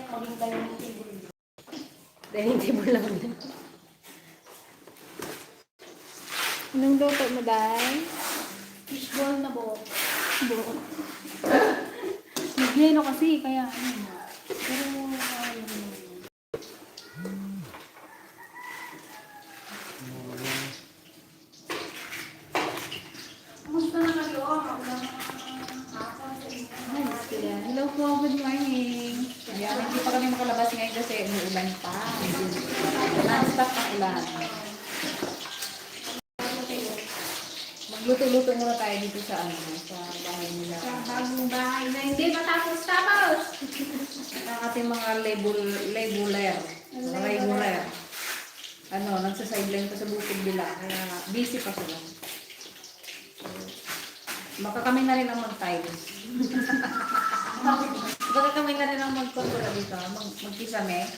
maging dining table. Dining table lang din. Anong luto mo, Day? Fishball na buo. Buo. Nagyelo kasi, kaya ano. Pero, kamusta na kayo? Hello po, good morning. Ayan, hindi pa kami makalabas ngayon kasi umuulan pa. Non-stop ang ulan. Magluto-luto muna tayo dito sa sa bahay nila. Sa bagong bahay na hindi matapos-tapos. Ang ating mga labeler. Nagsasideline pa sa bukid nila. Kaya busy pa sila. Baka kami na rin ang mag-tiles. Baka kami na rin ang mag-control dito. Magkisame.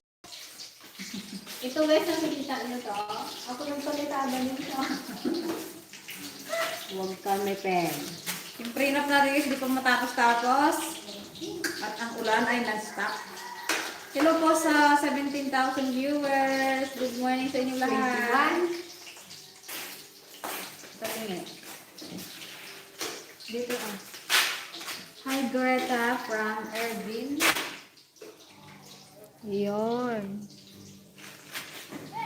Ito guys, nakikita nyo to. Ako nang palitada nito. Huwag ka may pen. Yung prenup natin guys, di pa matapos-tapos. At ang ulan ay non-stop. Hello po sa 17,000 viewers. Good morning sa inyong lahat. 21. Tingin. Dito ah. Hi Greta from Ervin. Yun.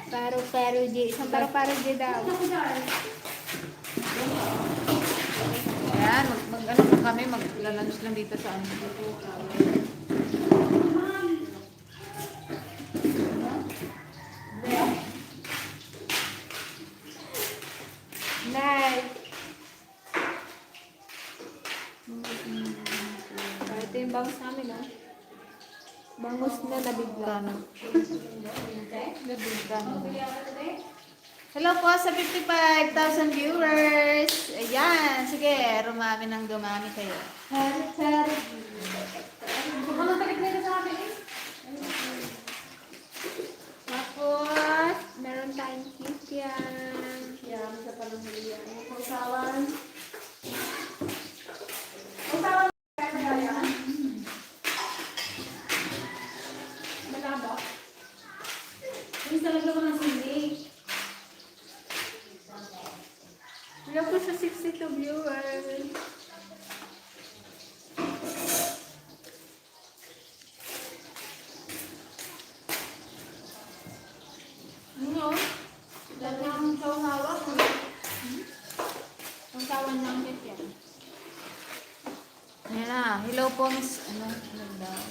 Paro-paro, J. Isang paro-paro, J daw. Ayan, ano po kami, maglalunch lang dito sa ano. Nice. Ito yung bangus namin, no? Bangus na nabigla. Nabigla. Hello po sa 55,000 viewers. Ayan, sige, rumami ng dumami kayo. Tapos, meron tayong cake yan. Yan, sa palumili yan. Kausawan. Malabo. Minsan naglaman ng sili. Hello po sa 62 viewers. Ano? Dahil ang sausawa ko. Ang sawan ng cake yan. Ayan na. Hello po, Miss. Ano daw?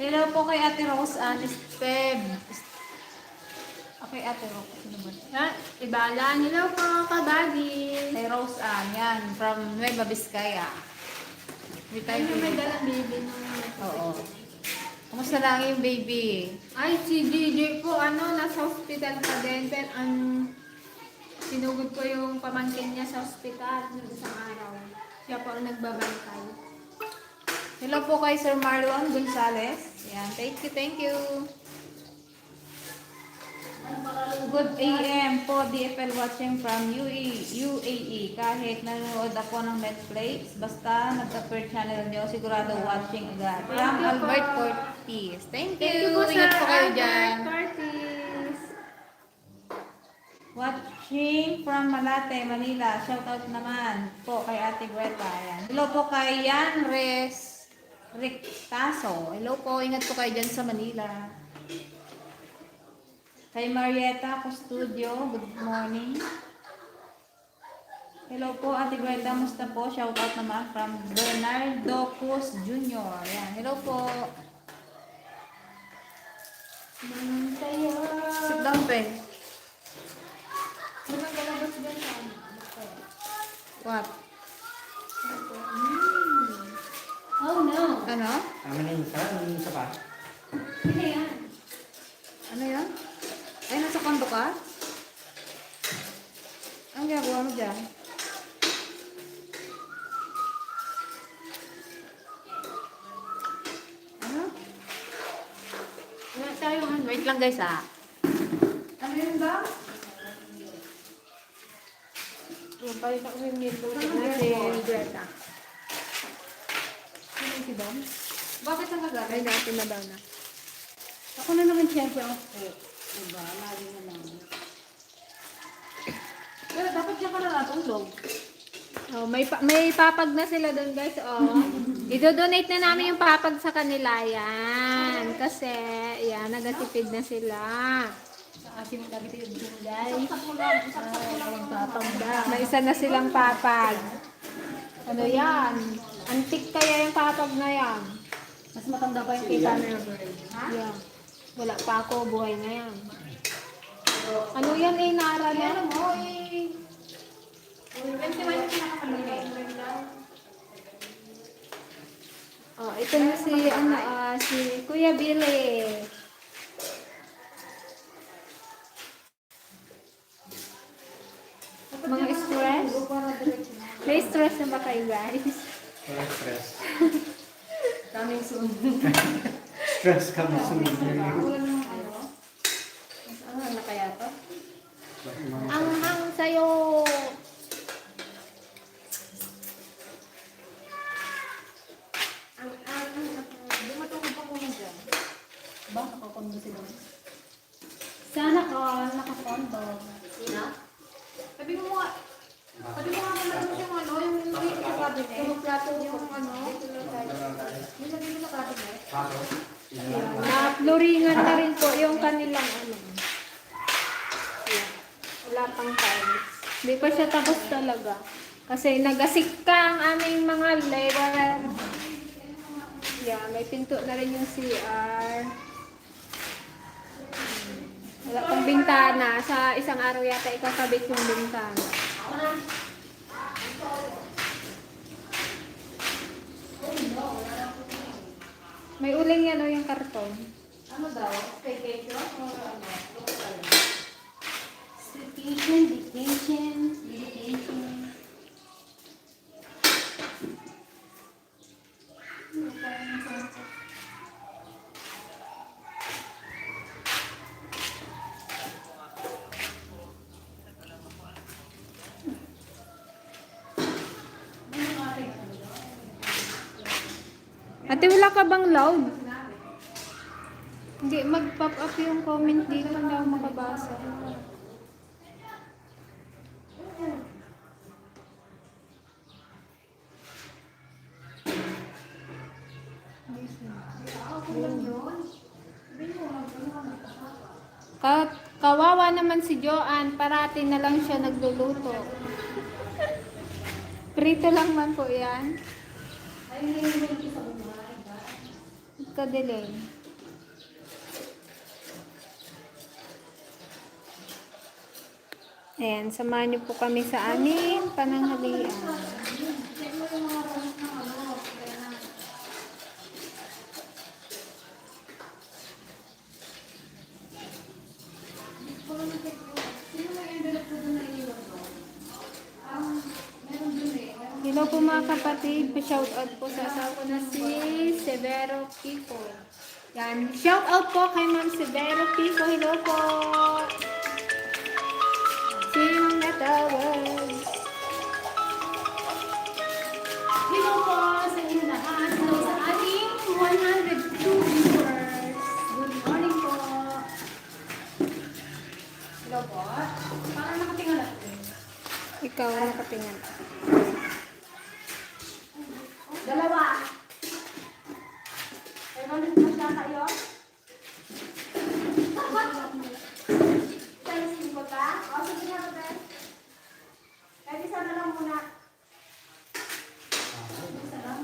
Hello po kay Ate Rose Anis Peb. Okay, Ate Rose. Ano ba? Yan, ibala. Hello po, kabagi. Kay Rose Ann. Yan. From Nueva Vizcaya. Ano may dalang baby mo? Oo. Kumusta lang yung baby? Ay, si DJ po, nasa hospital pa din. Pero, sinugod ko yung pamangkin niya sa hospital noong isang araw. Siya po ang nagbabantay. Hello po kay Sir Marlon Gonzales. Yan. Thank you, thank you. Good AM po, DFL watching from UAE. Kahit nanonood ako ng Netflix, basta nag-appear channel nyo, sigurado watching agad. From Albert Cortez. Thank you. po, Ingat po kayo Albert dyan. Curtis. Watching from Malate, Manila. Shoutout naman po kay Ate Greta. Ayan. Hello po kay Yan Rictaso. Hello po, ingat po kayo dyan sa Manila. Kay Marietta Custodio, good morning. Hello po, Ate Greta, musta po? Shoutout naman from Bernardo Cruz Jr. Ayan. Hello po. Sit down, Pen. Ano galabas dyan sa What? Oh no! Ano? Amin na yung isa, yung isa pa. Ano yan? Ano yan? Ay, nasa kondo ka? Ang ginagawa mo dyan? Ano? Wala tayong ano. Wait lang guys ah. Ano yun ba? Yung palit ako yung nito. Ano Si yun? Greta. Sino si Dom? Bakit ang Ay, gagawin? dati na daw na. Ako na naman siyempre ako. Diba? Lagi na lang. Pero dapat diyan ka na natulog. Oh, may papag na sila doon, guys. Oh. Ido-donate na namin yung papag sa kanila. Yan. Kasi, yan, nagatipid na sila. Sa asin lagi tayo gulay. May isa na silang papag. Ano yan? Antik kaya yung papag na yan. Mas matanda pa yung kay Thunderbird. Yeah. Wala pa ako, buhay na yan. Ano yan eh, Nara na? Ano mo eh. 21 yung pinakamalaki. Oh, ito na si, si Kuya Billy. Mga stress? May stress na ba kayo, guys? Wala stress. Daming sunod. Stress ka mo sunod na yun. Wala namang ano. Ano na kaya to? Ang hang sa'yo. Dumatulog pa muna dyan. Ba, nakakondo sila. Sana all nakakondo. Sina? Sabi mo nga naman yung ano, yung cabinet. Yung plato Yung ano, yung sabi mo sa cabinet. na-floringan na rin po yung kanilang ano. Wala pang tiles. Hindi pa siya tapos talaga. Kasi nagasik ka ang aming mga labor. Yeah, may pinto na rin yung CR. Wala pang bintana. Sa isang araw yata ikakabit yung bintana. May uling yan o yung karton. Ano daw? Vacation? Or ano? Vacation, vacation, vacation. Ate, wala ka bang loud? Hindi, mag-pop up yung comment dito. Hindi ako makabasa. Kawawa naman si Joanne. Parati na lang siya nagluluto. Prito lang man po yan. Kadilim. Ayan, samahan niyo po kami sa aming pananghalian. Hello po mga kapatid, shout out po sa asawa ko na si Severo Pico. Yan, shout out po kay Ma'am Severo Pico. Hello po. Sinong natawag? Hello po sa inyo lahat. Hello sa ating 102 viewers. Good morning po. Hello po. Parang nakatingala ako. Ikaw ang nakatingin. Dalawa. Ay, malit na siya kayo? Tansin ko ka? O, sige nga ba, Ben? Kahit isa na lang muna. Isa lang.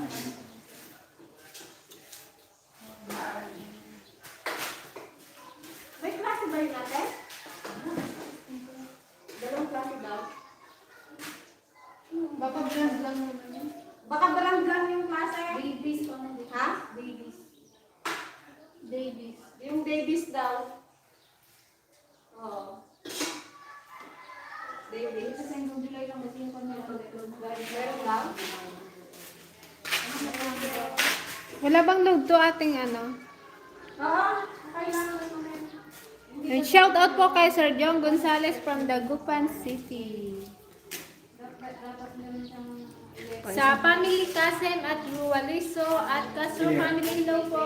May klase ba yun natin? Dalawang klase daw. Baka brand lang naman yun. Baka barang-barang yung klase. Babies pa nga dito. Ha? Babies. Babies. Yung babies daw. Oo. Babies. Kasi yung July lang kasi yung kanila ulit. Meron lang? Wala bang load to ating ano? Oo. Kailangan naman. And shout out po kay Sir John Gonzales from Dagupan City. Dapat meron siyang Sa family Kasem at Rualiso at Castro family, hello po.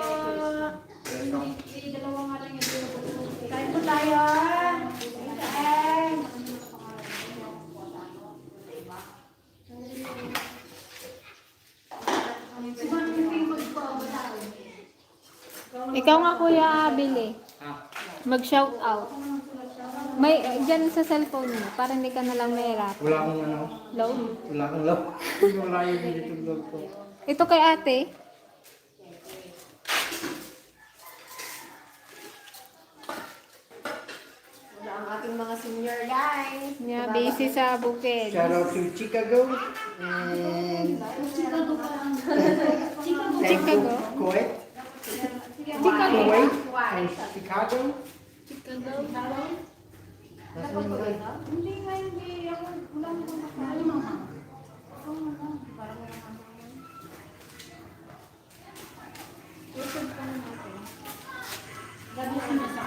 Kain po tayo. Kain. Ikaw nga Kuya Abili, Ah, mag-shout out. May dyan sa cellphone mo, para hindi ka nalang mahirap. wala akong ano. Load. Wala akong love. Wala yung YouTube love ko. Ito kay ate. Wala ang ating mga senior guys. Yeah, busy sa bukid. Shout out to Chicago and Chicago pa lang. Chicago. Chicago. Kuwait. Chicago. Kuwait and Chicago. Chicago. Nasa yung guys? Hindi nga, hindi. Ako, wala mo kung Ano mga? Gabi sa mesa.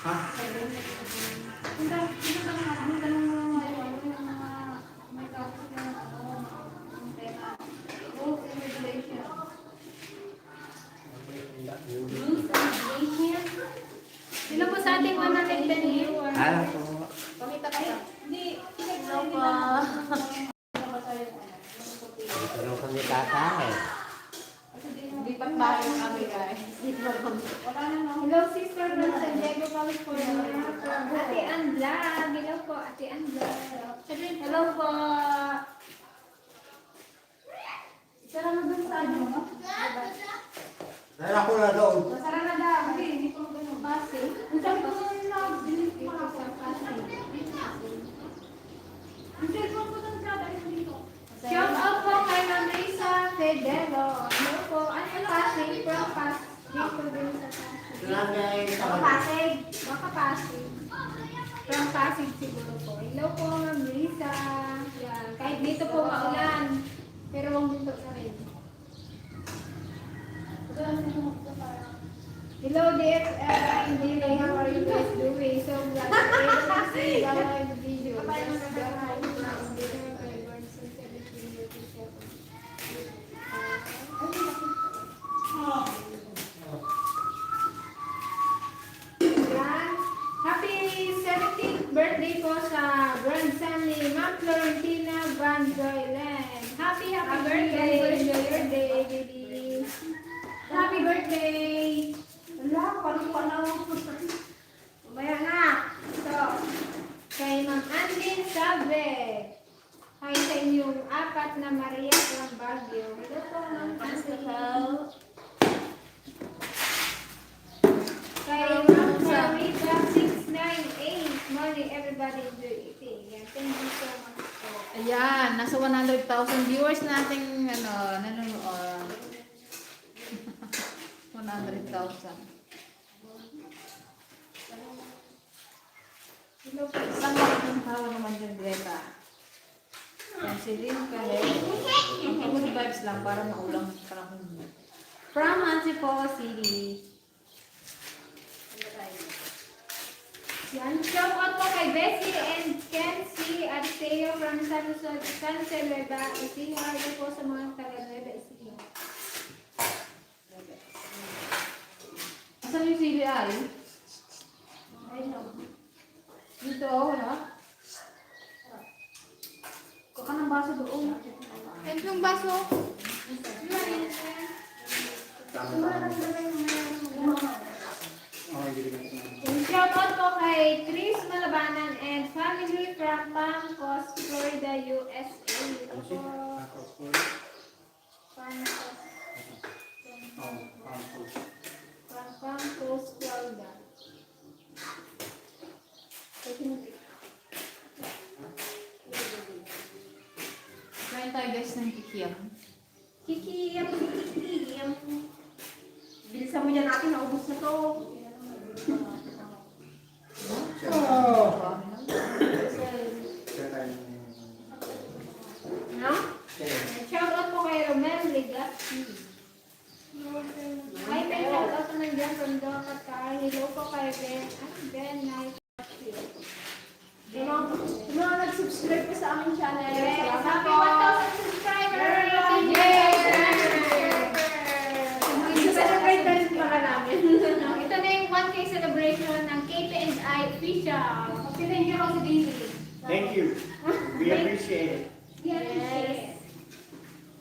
Ha? Sino po sa ating 110 viewers? Alam ko. Pamita kayo. Hello po. Ano kami tatay? Lipat tayo kami guys. Hello, Sister from San Diego, California. Ate Andla. Hello po, Ate Andla. Hello po. Sara na dun sa ano? Nala ko na doon. Sara na daw. Hindi ko ganun. Base. Ang sabi ko na delete ko na ako. Ang cellphone ko dun sa dahil dito. Shout out po kay Ma'am Risa Fedelo. Hello po. Ano yung Pasig? From Pasig. Dito din sa Pasig. Pasig. Baka Pasig. From Pasig siguro po. Hello po, Ma'am Risa. Yan. Kahit dito po maulan. Pero huwag dito na rin. Hello, DFL and Dili. How are you guys doing? So glad to be able to see the live video. Yan. Happy 17th birthday po sa grandson ni Ma'am Florentina Van Joylen. Happy birthday! Enjoy your day, baby. Happy birthday! Wala, parang panaw. Umaya na. So, kay Ma'am Andin Sabre. Hi sa inyong apat na Maria from Baguio. Hello po, Ma'am Andin. Kay Ma'am Sarita 698. Morning, everybody enjoy eating. Yan, thank you so much po. Ayan, nasa 100,000 viewers nating nanonood. 100,000. Hello po. Isang malaking tao naman dyan, Greta. Yan, si Lynn Caleb. Good vibes lang para maulang parang from Antipolo City. Yan, shout out po kay Bessie and Kenzie at Theo from San Jose, Nueva Ecija. Hello po sa mga taga Nueva Ecija. Asan yung sili ay? Dito ako, no? Kuha ka ng baso doon. And yung baso, Oh, hindi ko na. yung shout out po kay Chris Malabanan and family from Pancos, Florida, USA. Ito po, Pancos. From Pancos, Florida. Kain tayo guys ng kikiyam. Kikiyam. Bilisan mo yan natin, naubos na to. Oh! sa aming channel. Yes, Happy ako. 1,000 subscribers! Yay! I-celebrate na rin para namin. Ito na yung 1K celebration ng KP&I official. Thank you ako si Daisy. Thank you. We appreciate it. Yes.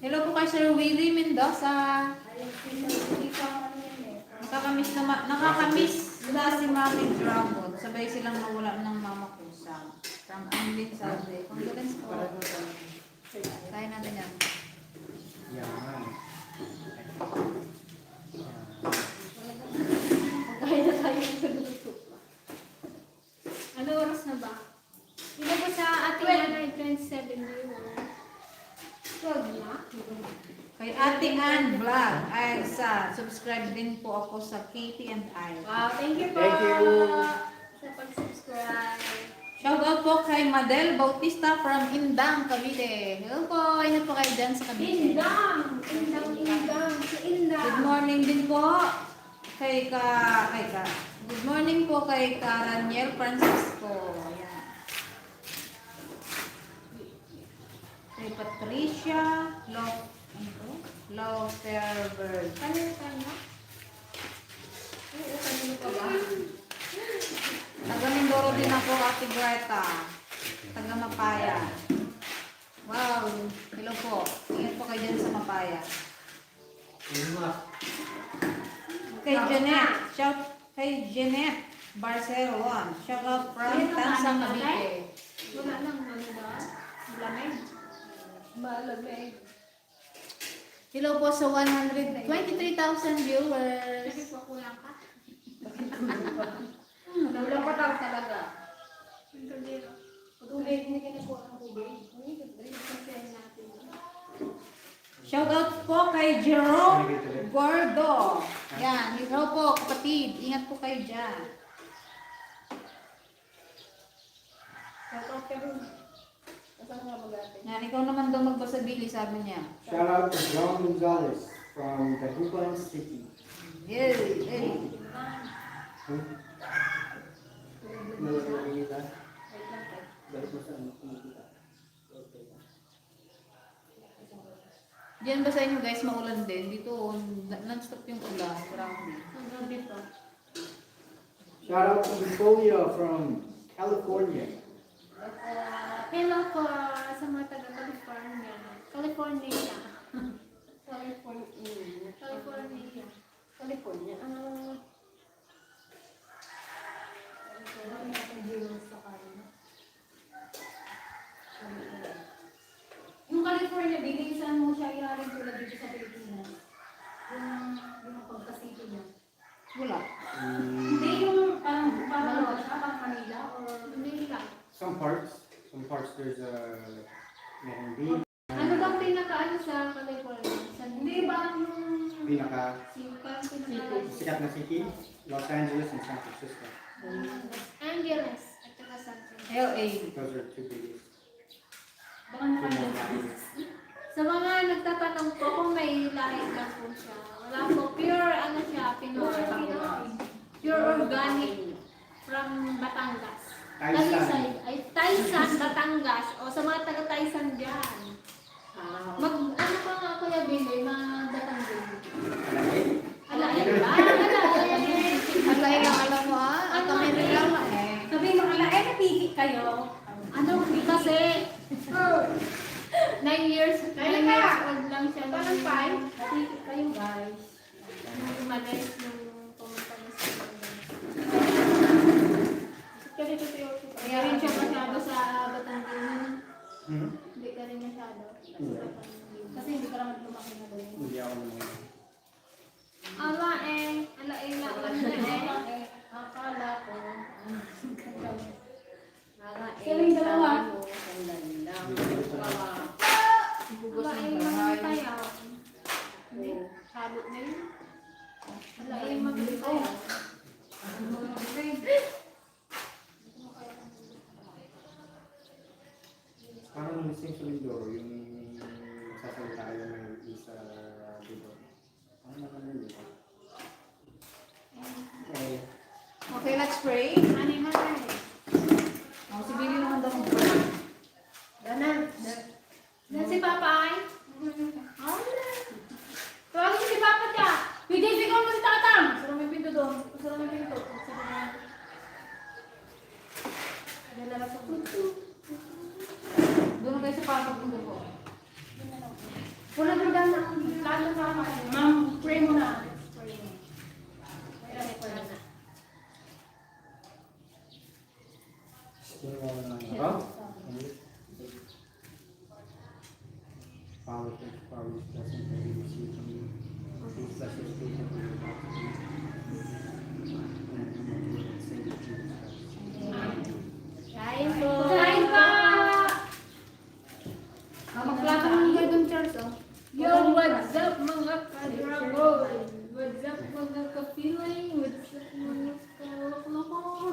Hello po kay Sir Willie Mendoza. Nakakamiss na si Mami Dragon. Sabay silang nawala ng mama ko sa from Anlin Salve. Condolence po. Kaya natin yan. Yan. Kaya na tayo sa luto. Ano oras na ba? Ito po sa ating nanay 27 viewers. 12 na? Kay Ate Ann Vlog. Ay, subscribe din po ako sa KP&I. Wow, thank you po. Thank you. Sa pag-subscribe. Shoutout po kay Madel Bautista from Indang, Cavite. Hello po, ingat po kayo dyan sa Cavite. Indang! Indang! Si Indang! Good morning din po Good morning po kay Raniel Francisco. Ayan. Kay Patricia Fairberg. Kanino kanya? Oo, kanino ka ba? Taga Mindoro din ako, Ate Greta. Taga Mapaya. Wow, hello po. Ingat po kayo dyan sa Mapaya. Kay Janet, shout kay Janet Barcelon. Shout out from Tansang Cavite. Wala nang ano ba? Malamig. Malamig. Hello po sa 123,000 viewers. Kasi po kulang ka. Wala pa daw talaga. Hindi. Patuloy, hindi ka na po ang tubig. Kasi natin. Shout out po kay Jerome Gordo. Yan, hello po kapatid. Ingat po kayo dyan. Shout ka rin. Kasama nga mag-ate. Yan, ikaw naman daw magbasa Billy, sabi niya. Shout out to John Gonzalez from Dagupan City. Yay, yay. Nalagay kita. Balik mo sa ano, kumikita. Diyan ba sa inyo guys, maulan din? Dito, non-stop yung ulan. Marami. Ang gabi pa. Shout out to Victoria from California. Hello po sa mga taga-California. California. California. California. Yung California, bilisan mo siya ilalim tulad dito sa Pilipinas. Yung pagkasito niya. Wala. Hindi yung parang ano siya, parang Manila or Hindi lang. Some parts there's a meron Ano bang pinaka-ano sa California? hindi ba yung pinaka Sikat, pinaka sikat na city, Los Angeles and San Francisco. Angeles at saka San Francisco. LA. Those are two biggest. baka nakalala. Sa mga nagtatanong po kung may lahi na po siya. Wala po. Pure ano siya, Pinoy. Pure organic from Batangas. Taysan. Talisay. Ay, Taysan, Batangas. O sa mga taga-Taysan dyan. Ano pa nga Kuya Billy, mga Batangas. Alay. Alay ba? Alay. Alay lang alam mo ah. At kami rin lang eh. Sabi mo, napigit kayo. Ano kasi? 9 years old lang siya. Parang five. Napigit kayo guys. Nung umalis, nung pumunta na sa Kasi ito Kaya rin siya masyado sa Batangas. Hmm? Hindi ka rin masyado. Kasi hindi ka naman lumaki na doon. Hindi ako naman. Ala Akala ko. Sino yung dalawa? Ibubos Ala ng mga bahay. kaya. Hindi. Sabot na yun. Ala mga kaya. Parang missing sa Mindoro, yung sasalita yung may isa dito. Ano na kami dito? Okay. Okay, let's pray. Honey. Oh, si Billy naman daw mag-pray. Danay Dala sa Doon kayo sa pasok ng dugo. Wala na dala. Plano na ako. Ma'am, pray mo na. Power doesn't produce you from you. It's such a station for your body. Kain po. Kain pa! Magplato ng Gordon Charles, oh. Yo, what's up mga ka-dragon? What's up mga ka-feeling? What's up mga ka-loko?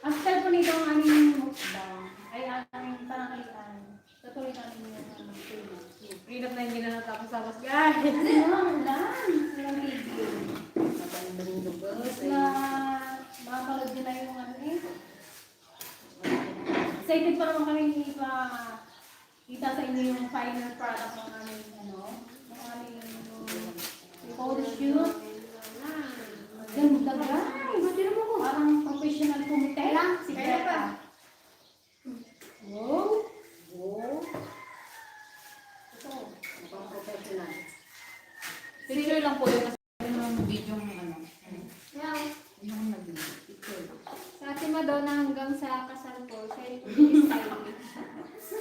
Ang style po nito ang aming mukbang ay aming panangalian. Tutuloy namin yung tema. Freedom na hindi na natapos-tapos, guys. Ano lang? Walang tigil. Mabandang lubos. Tapos na makapalod nila yung ano eh. Excited pa naman kami kita sa inyo yung final product ng aming ng aming photo shoot. Ganda guys! Tira mo ko. Parang professional kumite. Si Greta. Wow! Oh. Ito, mukhang professional. Picture lang po yun kasi yung video ng ano. Yeah. Yung nag-picture. Sa Ate Madonna hanggang sa kasal ko, siya yung stylist.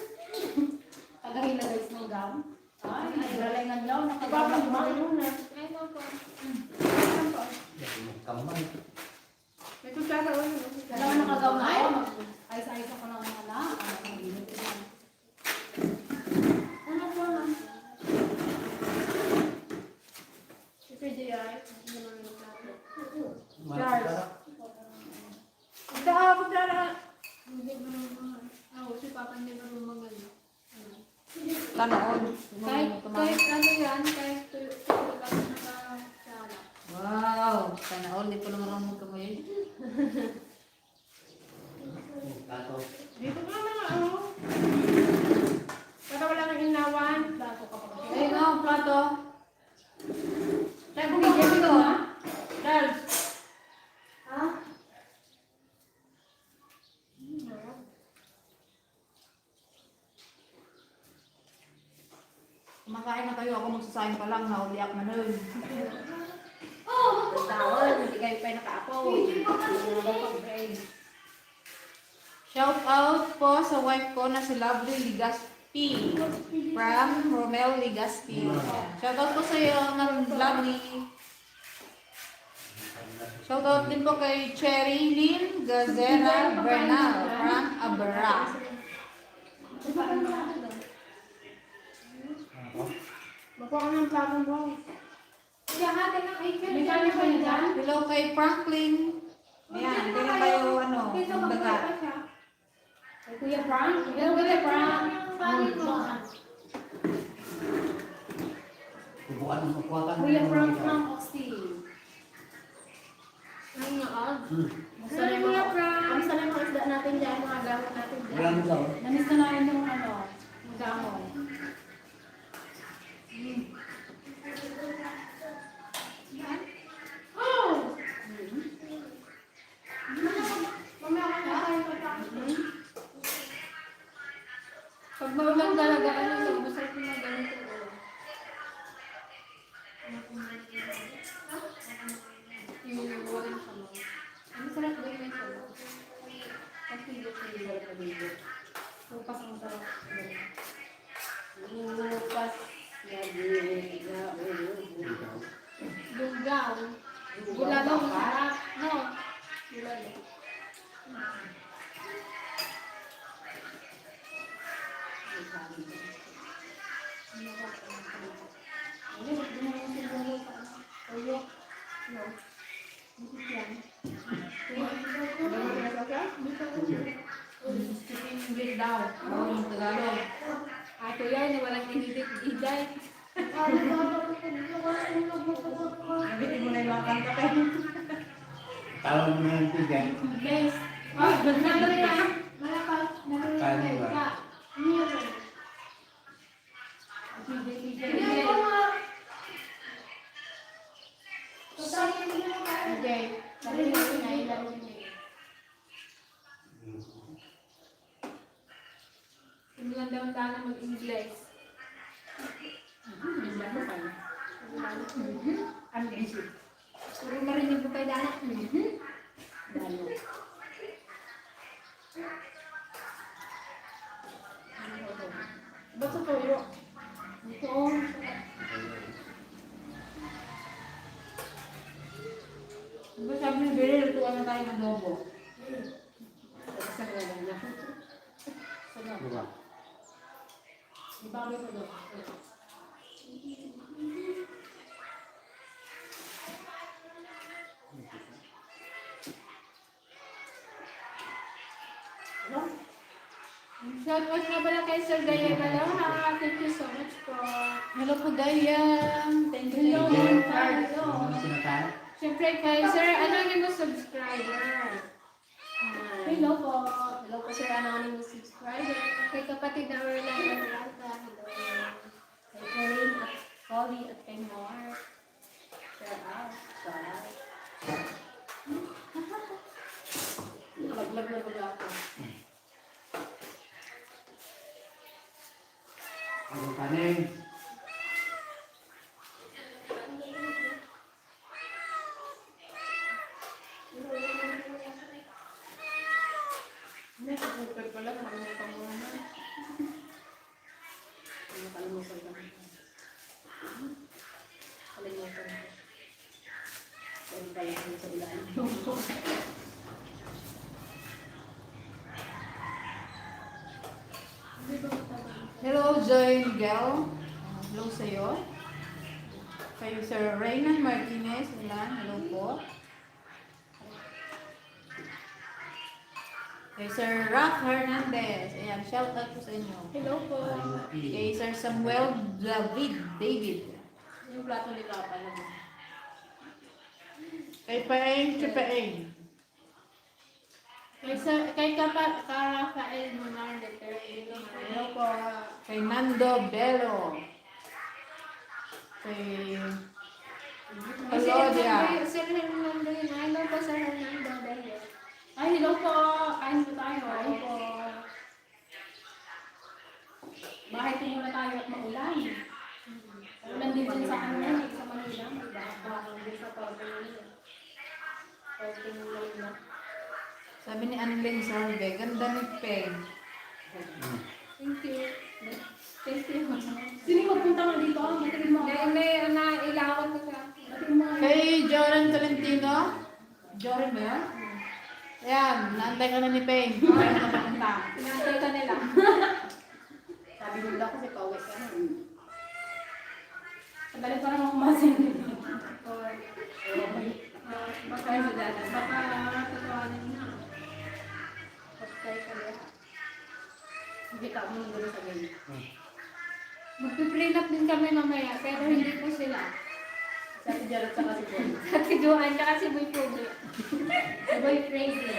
Tagahin na guys ng gown. Ay, naglalay ng gown. Ikaw Nakagawa ang ng marunong. Ay, no po. Kamay. May kutsara ko yun. Dalawa nakagaw na ako. Ayos-ayos ako ng mga na. Ano po na? Si PJI. Hindi naman yung kutsara. Charles. Ito ako kutsara. Hindi ba naman? Ako, si Papa hindi ba naman magano? Tanood. Kahit ano yan, kahit tuyo lang nakatsara. Wow! Tanood. Di po naman mo kamoy. Tato. Dito ka naman ano? Para wala nang inawan. Dato ka pa kasi. Ayun nga, plato. Kaya bumigyan ko ha? Charles! Ha? Kumakain na kayo. Ako magsasayin pa lang. Nauliak na nun. Tawag, hindi kayo pa nakaapoy. Shout out po sa wife ko na si Lovely Ligaspi. From Romel Ligaspi. Shout out po sa iyo, Ma'am Lovely. Shout out din po kay Cherry Lynn Gazera Bernal from Abra. Makuha ka ng plano mo. Kaya hati ng ikil. May kanya pa niya dyan? Hello kay Franklin. Ayan, hindi na kayo magdagat. Kay Kuya Frank? Hello Kuya Frank. Bubuan mo kuwatan. Kuya Frank ng Austin. Ay, nga. Basta na yung Kamusta na yung mga isda natin dyan, mga gamit natin dyan? Walang daw. Namis na namin yung yung gamon. Oh! Mamaya ka na tayo pagkakas. Pag maulang talaga, ano yung masarap yung mga ganito. Yung buwan sa mga. Ang sarap ba yung sa mga? Kasi yung sarap na dito. Bukas ang sarap. Bukas. Lugaw. Bulalo. Sarap. No. Bulalo. English daw. Oo, yung Tagalog. Ato yan, walang hinidik-hiday. Nabitin mo na yung mga kanta kayo. Tawag mo na yung tigay. Yes. Oh, nagre na. Malakal. Nagre Kaya na. ba? Okay. Sabi natin na ilan yun eh. naman daw sana mag-English. Lalo pa yun. Ang isip. Puro marinig ko kay Dana. Lalo. Ba't sa toyo? Ito. Diba sabi ni Billy, lutuan na tayo ng adobo. Sa gano'n niya. Ano ba? Ibabay ko doon. Ano? Shout out nga pala kay Sir Gaya Galaw. Thank you so much po. Hello po, Dayang. Thank you. Hello. Thank you. Hello. Yung sinatahan? Siyempre kay Sir Anonymous Subscriber. Hello po. Hello po Sir Anonymous Subscriber. Kay kapatid na Orlando Miranda. Hello. Kay Corinne at Colby at kay Mark. Shout out. Nalaglag na pala ako. Ano kanin? Hindi, kapag pala, nakalimutan mo naman. Nakalimutan ka. Nakalimutan ko. Pwede pala kami sa ilalim. Hello, Joy Miguel. Hello sa'yo. Kay Sir Reynan Martinez. Hello po. Kay Sir Rock Hernandez. Ayan, shout out po sa inyo. Hello po. Kay Sir Samuel David. Yung plato ni Papa na mo. Kay Paeng Chipaeng. Kay Rafael Monar de Terreno. Hello po. Kay Nando Bello. Kay Claudia. Sir Hernando yun. Hello po Sir Hernando Bello. Ay, hello po. Kain po tayo. Hello po. Bahay po muna tayo at maulan. Ulan din dyan sa kanila, sa Manila. Diba? Parang din sa Pagkakas. Pagkakas Manila. Sabi ni Annalyn Salve, ganda ni Peg. Thank you. Thank you. Sino yung magpunta nga dito? Matigil mo. May nailawan ko sa Matigil mo. Kay Joran Tolentino. Joran ba yan? Ayan, naantay ka na ni Peg. Kaya na papunta. pinantay ka nila. Sabi mo daw kasi pauwi ka na. Sandali pa naman kumasin. Baka sa dada. Baka tatawanan na. Patay ka na. Hindi ka mo nang sa ganyan. Magpiprint up din kami mamaya, pero hindi po sila. Sabi Jarot sa kasi po. At si Joanne, tsaka si Boy Pogi. Si Boy Crazy.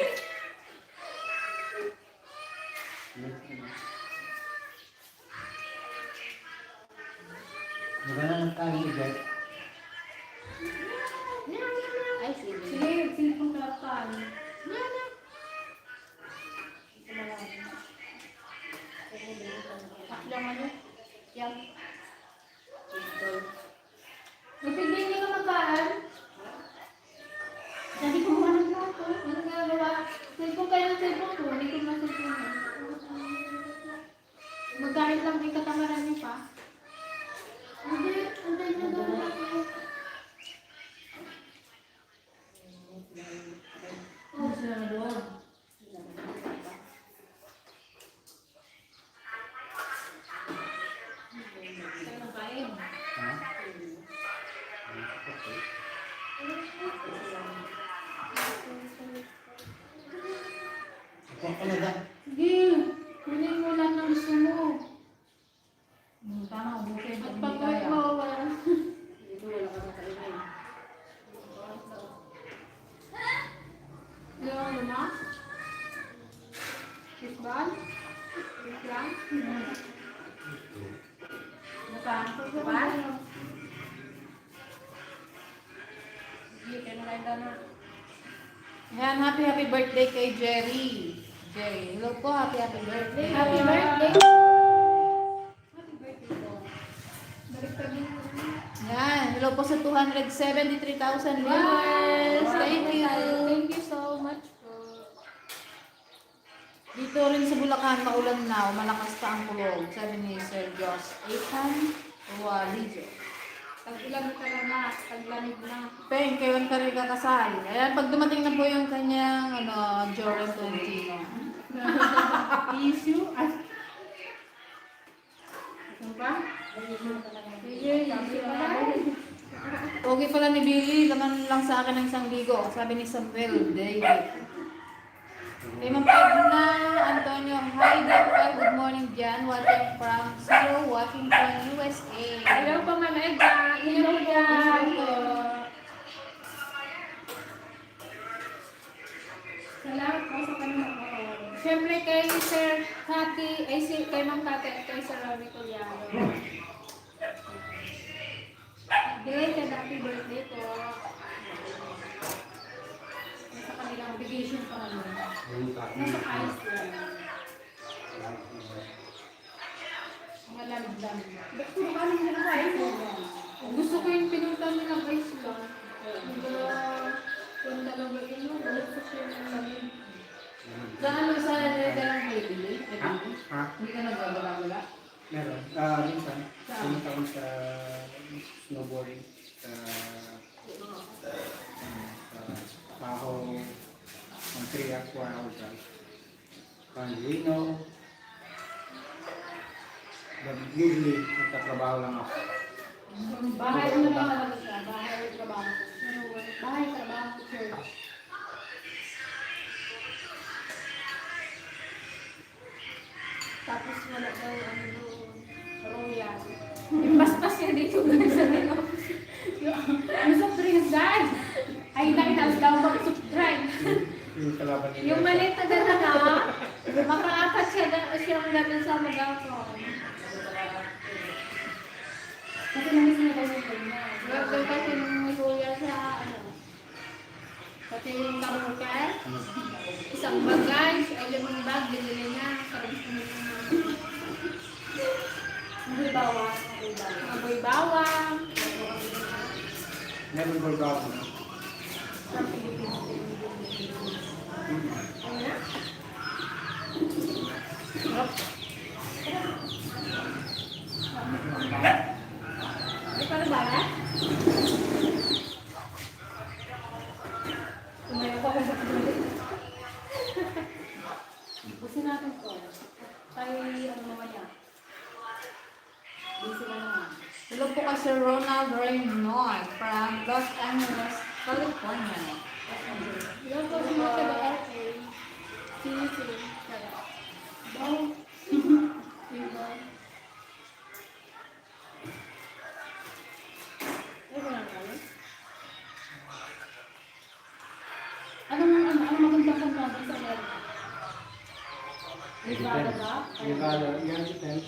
Maganda ng kanin ni Jack. Ay, sige. Sige, sige pong kalapkan. Lang ano? Yan. Napigil niyo ka magkaan? Sabi ko mga ng plato. Ano ginagawa? Cellphone kayo ng cellphone ko, hindi ko na-cellphone. Magkahit lang din katamaran niyo pa. Hindi, antay na daw ako. Ano sila na doon? Sa'yo ng kain. Ha? Ikaw ka na da. Sige, kunin mo lang ng gusto mo. Tama, ubusin. At Hindi pag-work kaya. mo, wala. Dito wala ka makainin. Yung ano na? Fishball? Fish lang? Ano pa? Pa? Sige, kaya na kayo na. Ayan, happy birthday kay Jerry. Jerry, hello po, happy birthday. Happy birthday! Hello po sa 273,000 viewers. Thank you. Thank you so much po. Dito rin sa Bulacan, maulan na. Malakas pa ang kulog. Sabi ni Sir Josh. Ethan Walizo. Tag-ulan na talaga, taglamig na. Peng, kailan ka rin kakasal? Ayan, pag dumating na po yung kanyang, Jordan Tolentino. Issue? Ay, Ano ba? Sige, sabi ko na. Okay pala ni Billy, laman lang sa akin ng isang ligo. Sabi ni Samuel David. Kay Ma'am Edna Antonio, hi Dapper, good morning dyan. Watching from Zero, watching from USA. Hello po, Ma'am Edna. Hello dyan. Salamat po sa kanyang mga. Siyempre kay Sir Kati, kay Ma'am Kati at kay Sir Ronnie Culiaro. Birthday, happy birthday po. nasa kanilang vacation pa naman. Yung copy. Nasa Iceland. Mga lamig-lamig. Ba't kung ano nila sa Iceland? Gusto ko yung pinunta nilang Iceland. Kung talaga yun, gusto ko yung lamig. Saan sa dalang kay Billy? Ha? Ha? Hindi ka nagagala-gala? Meron. Minsan, pumunta ko sa snowboarding sa Tahoe, ang 3 or 4 hours drive. Panlino. Usually, nagtatrabaho lang ako. Bahay ano lang talaga siya. Bahay, trabaho. Bahay, trabaho, church. Tapos wala daw ano doon, royal. Yung paspas niya dito guys sa nilo. Yung soft drinks, dad! Ay, nakita daw mag-subscribe. Yung kalaban nila. Yung maliit na dalaga, makaapat siyang ganun sa magapon. Kasi namiss niya daw yung kanya. Gagawin kasi nung may royal sa ano. Pati yung karukel, isang bagay, ay limang bag, binili niya. Parang gusto niya yung May bawang. mga boy bawang. Meron ko ba ako? Sa Pilipinas. Ano na? Ay, paano ba na? Tumayo pa kung bakit. Gusto natin to. Tayo ano mamaya. Busy na naman. Hello po ka Sir Ronald Reynoy from Los Angeles, California. Ilan po sa mga taga-LA? Sisi. Baw. Diba? Ay, wala na kami. Anong magandang kanta doon sa Amerika? Nevada ba? Nevada, yan, depends.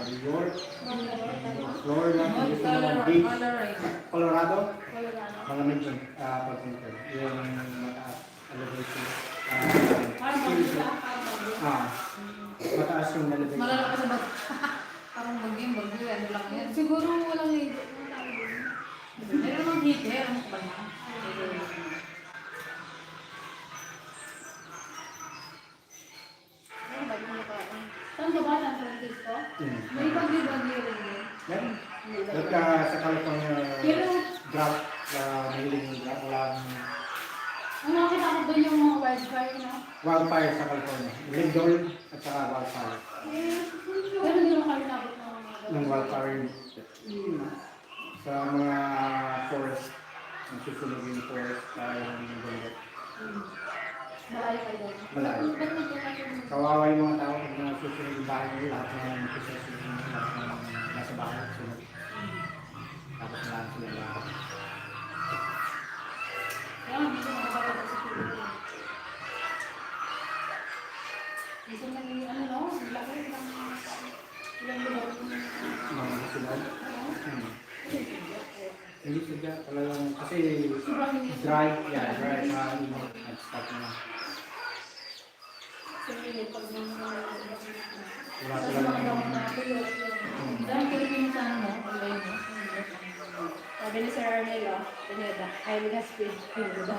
New York, Florida, North gusto mo ng beach. Colorado. Colorado, Colorado. malamig yun. Pagpunta. Yung mataas elevation. Parang maganda, parang maganda. Mataas yung elevation. Malala ka sa bag. Parang bagyo, ano lang yan. Siguro walang higit. Meron namang heater, ano ba na? Ay, bago na pa. Saan ka ba? San Francisco? May bagyo-bagyo rin yun. Meron. Sa California, Pero, drought, mahilig yung drought. Walang ang nakita ko doon yung mga wildfire, no? wildfire sa California. Lindol at saka wildfire. Pero hindi mo kami nabot Ng wildfire sa mga forest. Ang susunog yung forest tayo ng bullet. Malayo kayo doon. Malayo. Ba't nagkakaroon ng Kawawa yung mga tao pag nasusunod yung bahay nila, lahat ng possession nila, lahat ng nasa bahay susunod. Tapos lahat sila lahat. Kaya hindi ko makakarating sa Pilipinas. Gusto na ni, ano no? Ang laki ng ilang lugar yung Mga susunod. Hindi sadya talagang kasi sobrang hindi. dry, dry sa init at start na. Sumili pag mga Wala tapos mga gamot talagang na tuyo. Dahil Pilipino sa ano, online mo. Pag Sabi ni Sir Arnel, Pineda, ay Ligaspi, Pineda.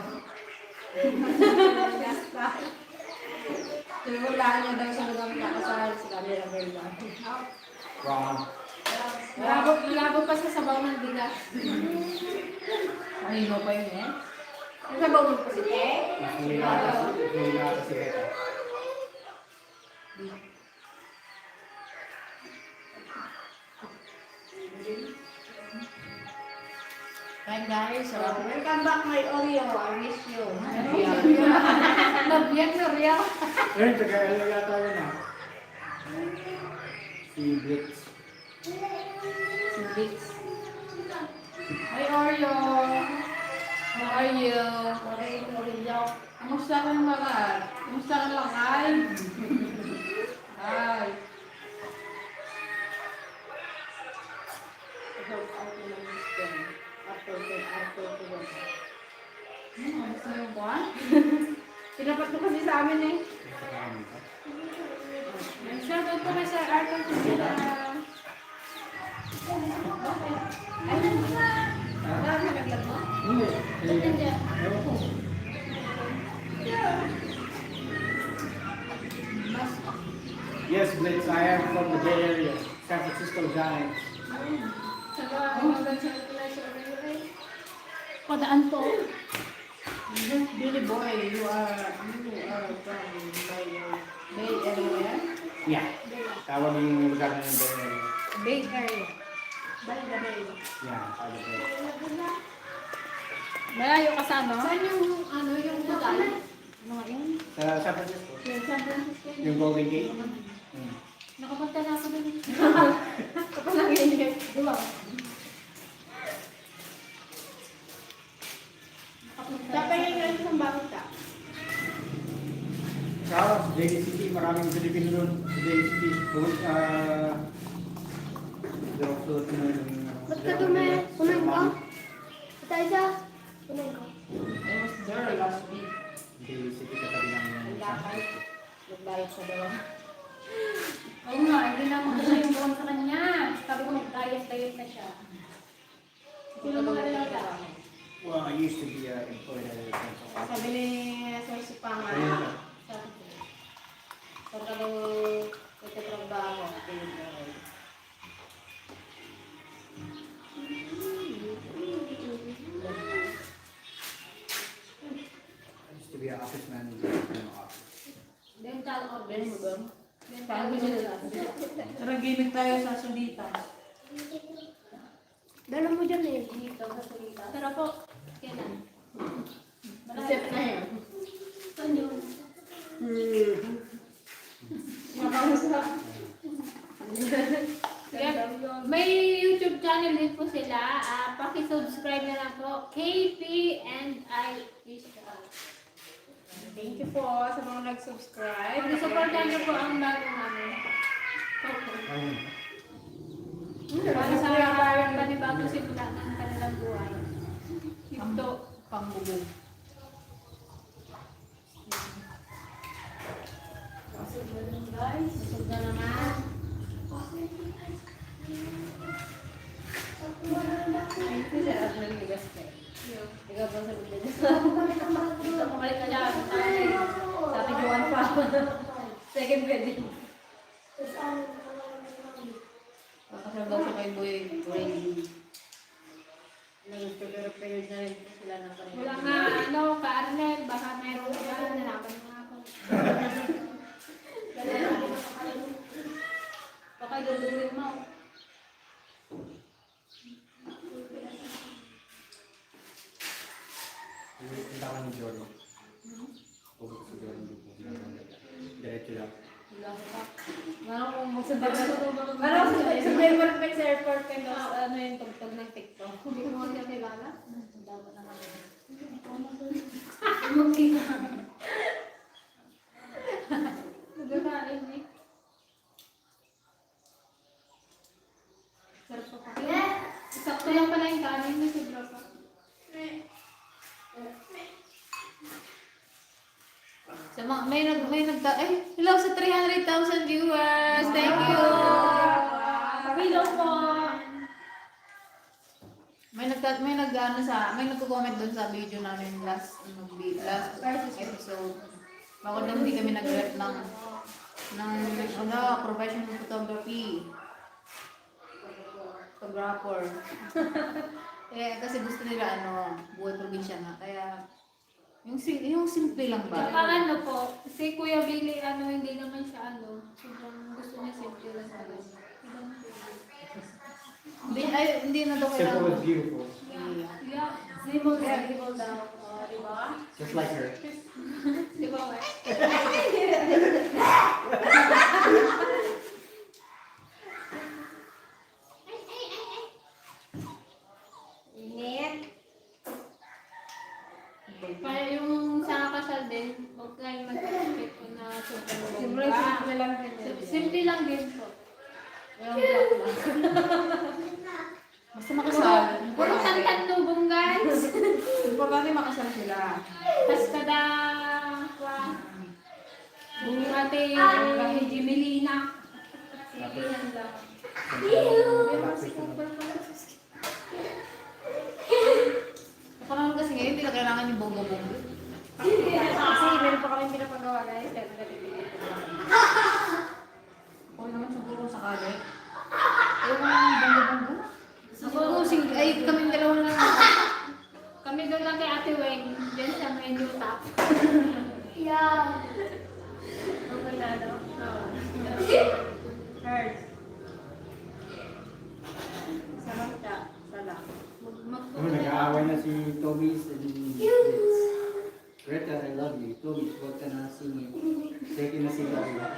Simulaan niya daw sa lugang kakasal si Camila Verla. Wrong. Labo pa sa sabaw ng bigas. Mahino pa yun eh. Ang sabaw mo po si Te? Mas muli na kasi Beta. Kain guys, welcome back my Oreo. I miss you. Nabiyag na real. Ayun, taga-elo yata yun ah. Si Blitz. Si Vix. Ay, Oreo. How are you? Oreo. Kamusta ka mga? Kamusta ka lang ay? Ay. Gusto mo ba? Pinapat mo kasi sa amin eh. Shoutout po kay Sir Arthur Kusila. Hindi. Ewan ko. Yes, Blitz, I am from the Bay Area. San Francisco Giants. Saka, hanggang sa Sir Arthur. Padaan po. Billy boy, you are from Bay Area? Yeah. Tawag yung lugar na yung Bay Area. Bay Area. Yeah, tawag ito. Malayo ka sa ano? Saan yung yung lugar? Mga yun? Sa San Francisco. Yung San Francisco. Yung Golden Gate. Nakapunta na ako dun. Kapag nanginig. Diba? Dapat yung isang bakit ka? Sa Daly City, maraming Pilipino doon. Sa Daly City. Filipino yung... Ba't ka kumain ko? Ito isa. Kumain ko. I was there last week. Daly City katabi ng San Francisco. Nagbayad sa dalawa. Oo nga, hindi na ako siya yung buwan sa kanya. Sabi ko mag-diet na siya. Sino mga alaga? Well, I used to be employed at a dental office. Sabi ni Sir Sipanga, Ayun ka. kung ka daw itatrabaho, I used to be an office manager at a dental office. Dental or Ganun mo ba? Sabi nila. Tara, gimmick tayo sa Sulita. Dala mo dyan eh. Dito sa Sulita. Pero po, kailan? Accept na yun. Saan yun? May YouTube channel din po sila. Paki-subscribe na lang po. KP and I Official. Thank you po sa mga nag-subscribe. Supportan niyo po ang bago namin. Ayun. Para sa panibagong simula ng kanilang buhay. Ito. Pangbubog. Guys, susog na naman. Thank you sa Adnan Ligaspe. Ikaw po sa bigyan. Dito kumalik ka dyan. Sa ating Juan pa. Second wedding. Pakasal daw siya kay Boy Brady. Nag-prepare na rin sila ng kanila. Wala nga, ka-Arnel, baka meron ka dyan. Nalaban nga ako. Baka iludurin mo. Punta ka ni Jordan. Pagod si Jordan dito. Diretso lang. Ano kung magsabay na ano magsabay mo lang kayo sa airport kayo ano yung tugtog ng TikTok. Hindi ko mo siya kilala. Dapat na kami. Nagkakain eh. Sarap pa pa. Sakto lang pala yung kanin mo si Dropa. Sa mga hello sa 300,000 viewers. Thank you. Hello po. May may nagko-comment doon sa video namin last episode. Bakit daw hindi kami nag-rep ng professional photography. Photographer. Kasi gusto nila buhay probinsya nga. Kaya yung simple lang ba? Saka po, si Kuya Billy, hindi naman siya sobrang gusto niya simple lang talaga. Hindi na daw Simple kailangan. is beautiful. Yeah. Simple daw. Diba? Just like her. Di ba, we? Init. Kaya yung sa kasal din, huwag kayong mag-expect ko na super Simple lang din. Simple lang din po. Basta makasal. Puro tantan-lubong, guys. Importante makasal sila. Tapos kada yung ate Jimelina. Sigihan lang. Panahon kasi ngayon, hindi na kailangan yung bongo-bongo. Kasi meron pa kami pinapagawa guys. Okay naman siguro sakali. Ayaw mo ng bongo-bongo? Siguro, kaming dalawa na lang. Kami doon lang kay Ate Weng. Diyan sa menu top. Yeah. Okay na daw. Heard. Sarap siya. Sarap. Nag-aaway na si Toby's and Greta, I love you. Toby's, huwag ka na singin. Second na si Gabriel.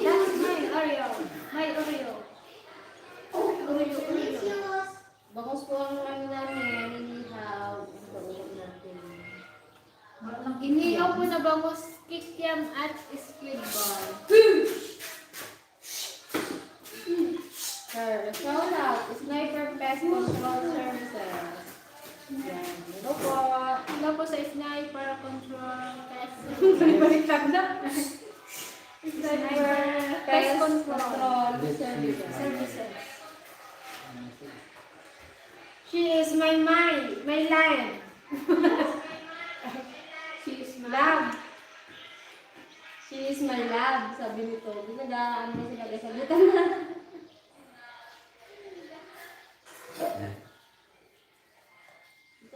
That's my Oreo. My Oreo. Bangus po ang namin. Inihaw. Ang pag-uwi natin. Inihaw po na bangus, kikiam at squid ball. Shout out. Sniper Pest Control Services. Yan. Hello po. Hello po sa Sniper Control Test. Baliktad na. Sniper Pest Control Services. She is my lion. She is my Love. She is my love. Sabi nito. Binagaan mo sila guys. Sagutan na.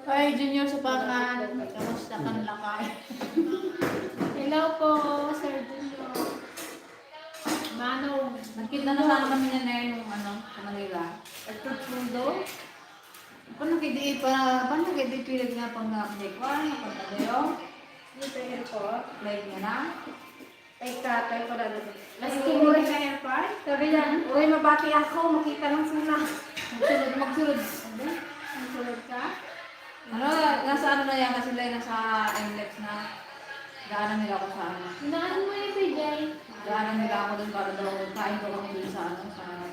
Hi, Junior Supangan. Kamusta ka lakay? Hello po, Sir Junior. Manong. Nakita na sana kami niya na yung sa Manila. Pagtutundo. Paano kaya di pilit nga pang nakikwan, pagkadayo? Dito yung airport. Like niya na? Ay, katay ko na doon. Mas kumuha sa airport. Sabi niya, uy, mabati ako. Makita lang sila. Magsulod. Magsulod ka. Nasa na yan kasi sila nasa NLEX na daanan nila ako sa Naan mo yung PJ? Daanan nila ako doon para daw kain ko kami doon sa airport.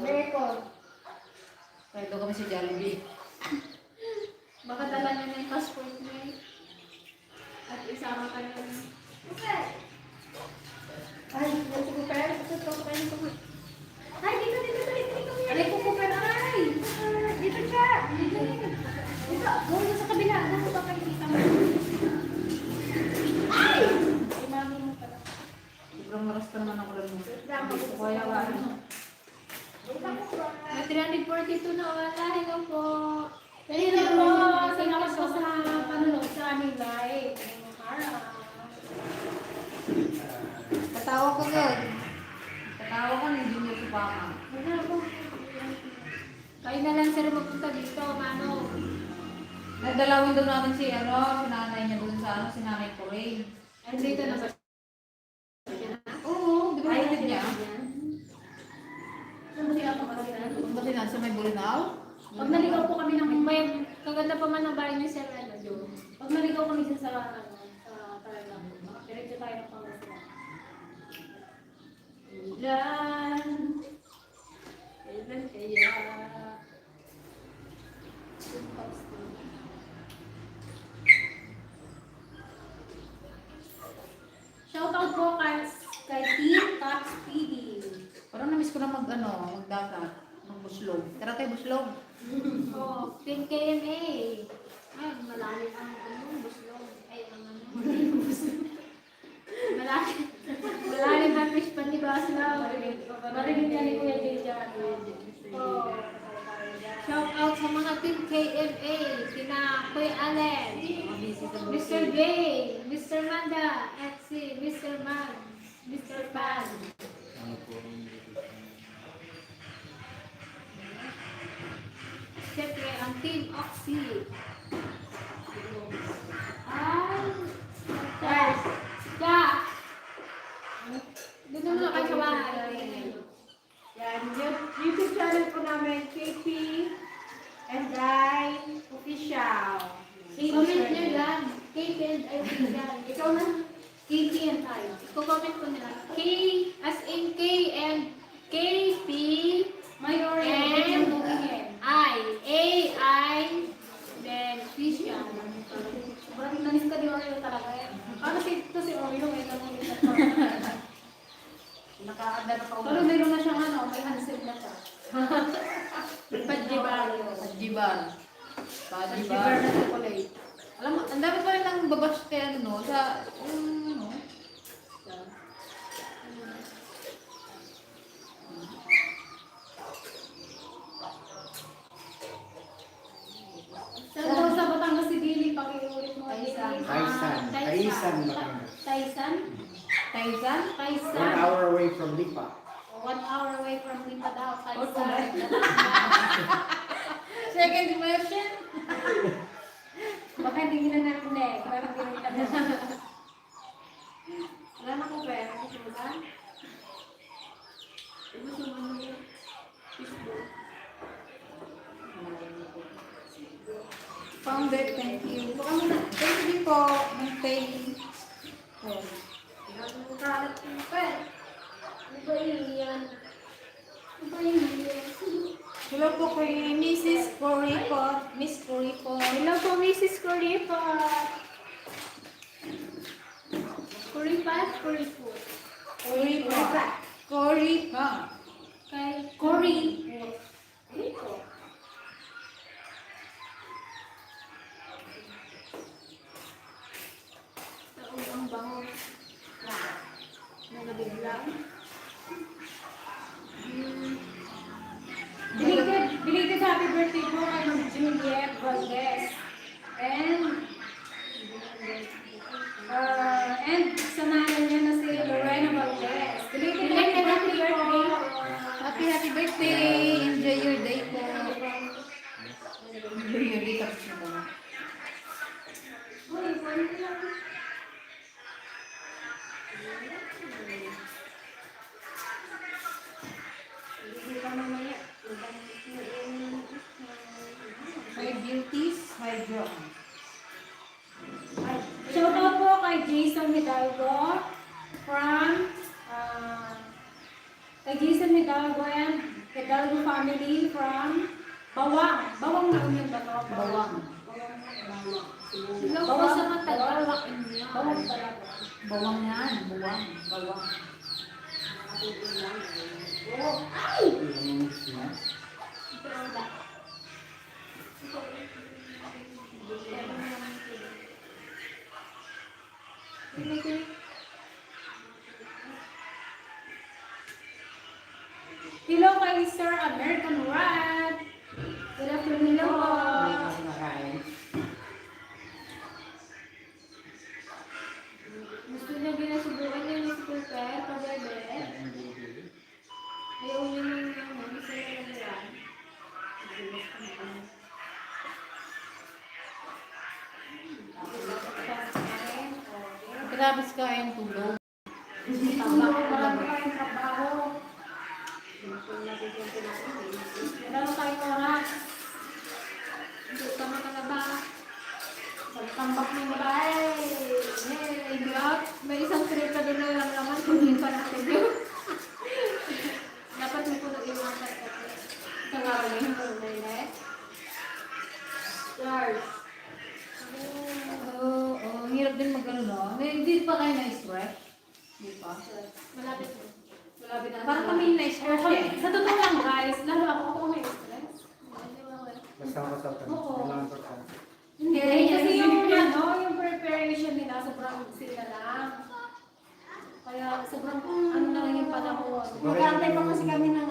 Record. Kaya doon kami sa Jollibee. Baka dala niya na yung passport niya. At isama ka na. Ay, nasa ko pera. Ito, pera ko. Ay, dito. Ay, kukuper. Ay! Dito siya. Dito. Doon sa kabila. Nasa ba kayo kita mo? Ay! Ay, mami mo pala. Sobrang maras ka naman ako lang mo. Kaya wala. May 342 na wala. Hello po. Hello po. Salamat po sa panunod sa aming live. Katawa ko yun. Katawa ko ni Junior Supangan. Kayo na lang sir magpunta dito, Mano. Nagdalawin doon natin si nanay niya doon sa si nanay ko rin. Andito na ba? Oo, di ba kapatid niya? Kasi ako kasi Kasi nasa may Bulinaw? pag naligaw po kami ng May kaganda pa man ang bahay niya sir. pag naligaw kami dyan sa Tarlac, diretso tayo ng Pangasinan. Kailan kaya? Shoutout po kay Team Tots PD. Parang na-miss ko na magdagat. Buslog. Tara tayo, Buslog. Oh, 10 kma. Ay, malalim ang buslong. Ay, ang ano. Malalim. Malalim ang fish pa ni Basla. Marinig ka ni Kuya Jay dyan. Oh. Shout out sa mga team KMA, sina Kuya Allen, Mr. J, Mr. Manda, at si Mr. Man, Mr. Pan. Ano po ang Siyempre, ang Team Oxy. Ay, guys, yeah. Doon na kayo sa bahay. Yan, YouTube channel po namin, KP and Guy Official. Comment nyo yan. KP and I yan. Ikaw na, KP and I. Iko-comment ko nila. K as in K and KP May orientation mo ngayon. I, then official. Sobrang nanis ka di Oreo talaga yan. Ano ito si Oreo ngayon lang ulit at Nakaanda na pa pero meron na siyang ano, may handset na siya. Pajibar. Pajibar. Sugar na chocolate. Alam mo, ang dami pa rin ng babash kaya ano, sa, ano, Saan daw sa Batangas si Billy? Pakiulit mo. Taisan. Taisan, Batangas. Taisan? Taisan? 1 Taisan. hour away from Lipa. 1 hour away from Lipa daw. Or Taisan. Second immersion? Baka hindi na narinig. Parang hindi ka na. Wala na ko pera. Gusto mo ba? Gusto mo mo yun? Founder, thank you. Baka muna, thank you po. May pay. Oh. Ang kalat yung pera. Ano ba yan? Ano ba yan? Hello po kay Mrs. Coripo. Miss Coripo. Hello po, Mrs. Coripa. Coripa? Coripo. Coripo. Coripo. Kay Cory. Coripo. Taong ang bango. Nagabiglang. Belated happy birthday po kay Ma'am Juliet Valdez. And sa nanay niya na si Lorena Valdez. Belated happy birthday. Happy birthday. Enjoy your day po. Enjoy your day. Tapos na ba? My beauties, my drum. Shout out po kay Jason Hidalgo from kay Jason Hidalgo and Hidalgo family from Bawang. Bawang na yun ba to? Bawang. Hello po sa mga taga-alak inyo. Bawang talaga. Bawang yan. Bawang. Bawang. Hello kay Sir American Rat. Good afternoon po. Gusto niya ginasubukan niya ni School Fair, pabebe. Ayaw niya nang isa na lang yan. Grabe ka yung tulog. Marami kayong trabaho. Marami kayong oras. Hindi ka makalaba. Pagtambak ng bahay. Hey, Glock, may isang trip ka doon na lang naman. Kunin pa natin yun. Dapat mo po nag-iwasan ka. Sa nga rin yung Stars. Oo, ang hirap din mag-ano, no? Hindi pa kayo na-stress? Hindi pa. Malapit mo. Malapit na. Parang kami na-stress eh. Sa totoo lang guys, lalo ako may stress. Basta ako sa akin. Oo. Kailangan ko sa Hindi, kasi yung preparation nila, sobrang sila lang. Kaya sobrang ano na lang yung panahon. Mag-aantay pa kasi kami ng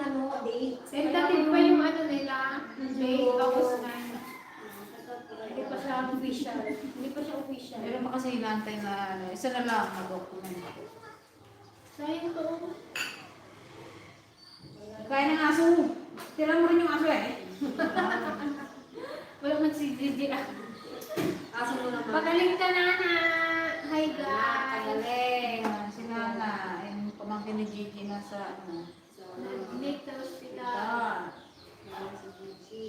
date. Tentative pa yung ano nila, date, tapos na. Hindi pa siya official. Hindi pa siya official. Meron pa kasi hinantay na ano, isa na lang na dokumento. Sayang to. Kaya ng aso. Tira mo rin yung aso eh. Wala man si Gigi ah. Aso mo naman. Pagaling ka na na. Hi guys. Kagaling. Si Nana, yung pamangkin ni Gigi nasa ano. Nag-date sa hospital. Ah. Si Gigi.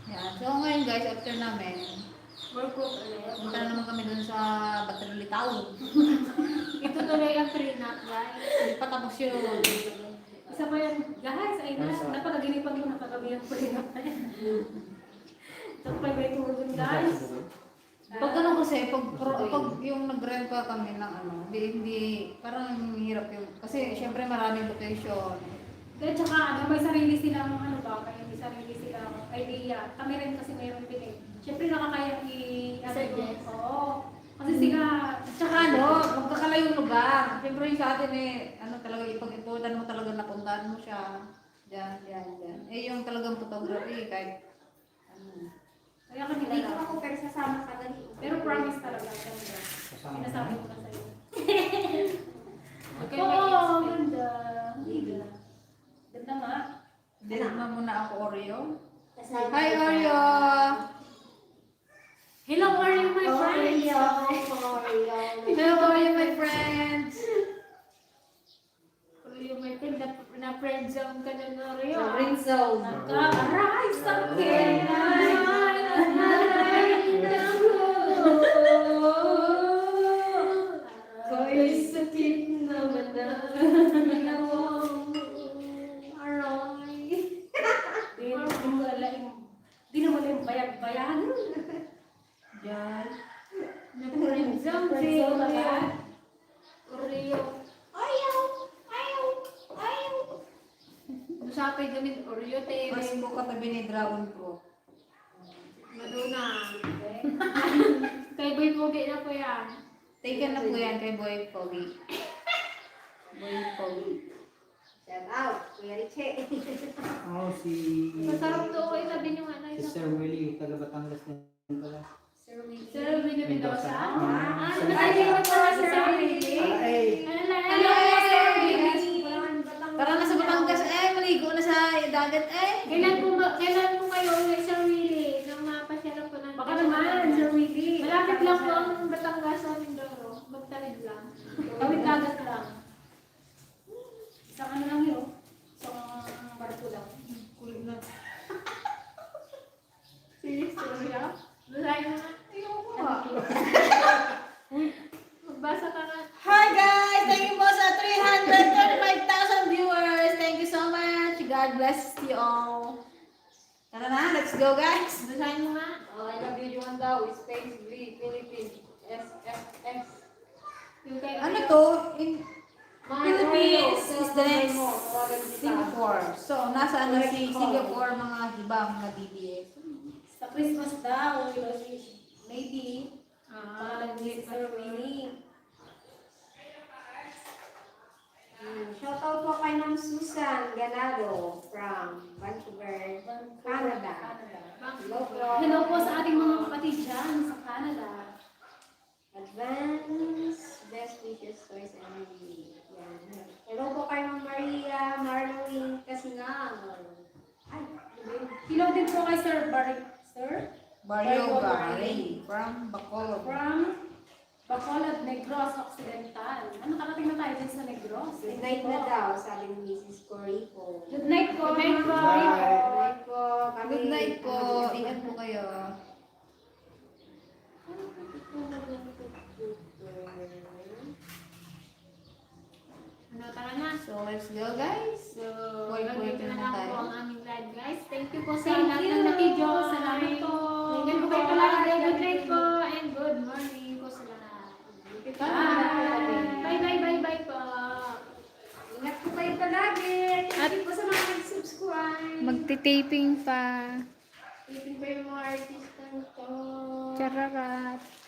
Yan. So ngayon guys, after namin, Work ko ulit. punta na naman kami dun sa Batalitaw. Ito tuloy ang prenup guys. Hindi pa tapos yun. Isa pa yan, guys, ay napakaginipan ko nakagabi ang prenup na yan. Ito pa may tulog guys. Pag ano kasi, pag yung nag-rent pa kami ng ano, hindi, parang hirap yun. Kasi syempre maraming location. At saka ano, may sarili silang ano ba, kaya may sarili silang idea. Kami rin kasi mayroon din eh. Siyempre nakakaya Suggest. Oo. Kasi sila, Tsaka ano, magkakalayong lugar. Siyempre yung sa atin eh, ano talaga, ipag-iputan mo talaga, napuntahan mo siya. Diyan. Eh yung talagang photography, kahit ano. kaya kami Hindi ko dito. ako pero sasama ka dali. Pero promise talaga, ganda. kasama. Sinasabi ko na sa'yo. Okay, Oo, ganda. Ganda nga. Dinama muna ako Oreo. Kasama Hi ka. Oreo! Hello, are you my friends? Hello Oreo my friends! Oreo, my friend, na friend zone ka na na Oreo. Ring zone. Nagka-aray sa Ko'y sakit naman na. Di naman yung bayag-bayan. Diyan. Na friend zone, Friend zone na ba? Oreo. Ayaw. Usapay kami Oreo, te. Mas po katabi ni Dragon Fruit. Maduna. Kay Boy Pogi na po yan. Taken na po yan kay Boy Pogi. Boy Pogi. Shout out. Kuya Richie. Oo, si... Masarap to, ay sabi niyo nga na Si ito. Sir Willie, taga Batangas din pala. Sir Mickey. Sir Willie Mendoza. Ah, Ano ba yung mga Sir Willie? Ay, Ano lang? Hello, Sir Willie. Batangas. Tara na sa Batangas eh, maligo na sa dagat eh. Kailan po kayo ulit Sir Willie? Nang mapasyalan po ng Baka naman, Sir Willie. Malapit lang po ang Batangas sa Mindoro. Magtalid lang. Kawit dagat lang. Isang ano lang yun. Isang barko lang. Kulit na. Serious story ah? Basahin mo nga. Ayoko nga. Magbasa ka nga. Hi guys! Thank you po sa 335,000 viewers. Thank you so much. God bless you all. Tara na, let's go guys. Basahin mo nga. I love you, Juan daw. Space V. Philippines. SFS. Yung kay Ano Oreo. to? In Mga Philippines Oreo, is the next mo. Tawagan kita. Singapore. So, nasa ano si Singapore mga ibang na DBS. Sa Christmas daw, yung si lady. Pangalan ni Sir Willie. Shoutout po kay Ma'am Susan Ganado from Vancouver, Canada. Hello po. Hello po sa ating mga kapatid dyan sa Canada. Advance best wishes toys and movie. Yan. Hello po kay Ma'am Maria Marlene Casinal. Ay, Hello din po kay Sir Barry. Sir? Barrio Gary from Bacolod. From Bacolod, Negros Occidental. Ano, nakarating na tayo din sa Negros. good night na daw, sabi ni Mrs. Corico. Good night po. Good night po. Good night po. Kami- Good night po. Ingat po kayo. Ano, tara na. So, let's go guys. So, Wait, ganito na na lang tayo. po ang aming live guys. Thank you po sa Thank lahat you. ng nakijoin. Salamat po. Ingat po kayo palagi. Good night po and good morning po sa lahat. Bye po. Ingat po kayo palagi. Thank you po sa mga nag-subscribe. Magti-taping pa. Thank you po yung mga artistang to. Chararat.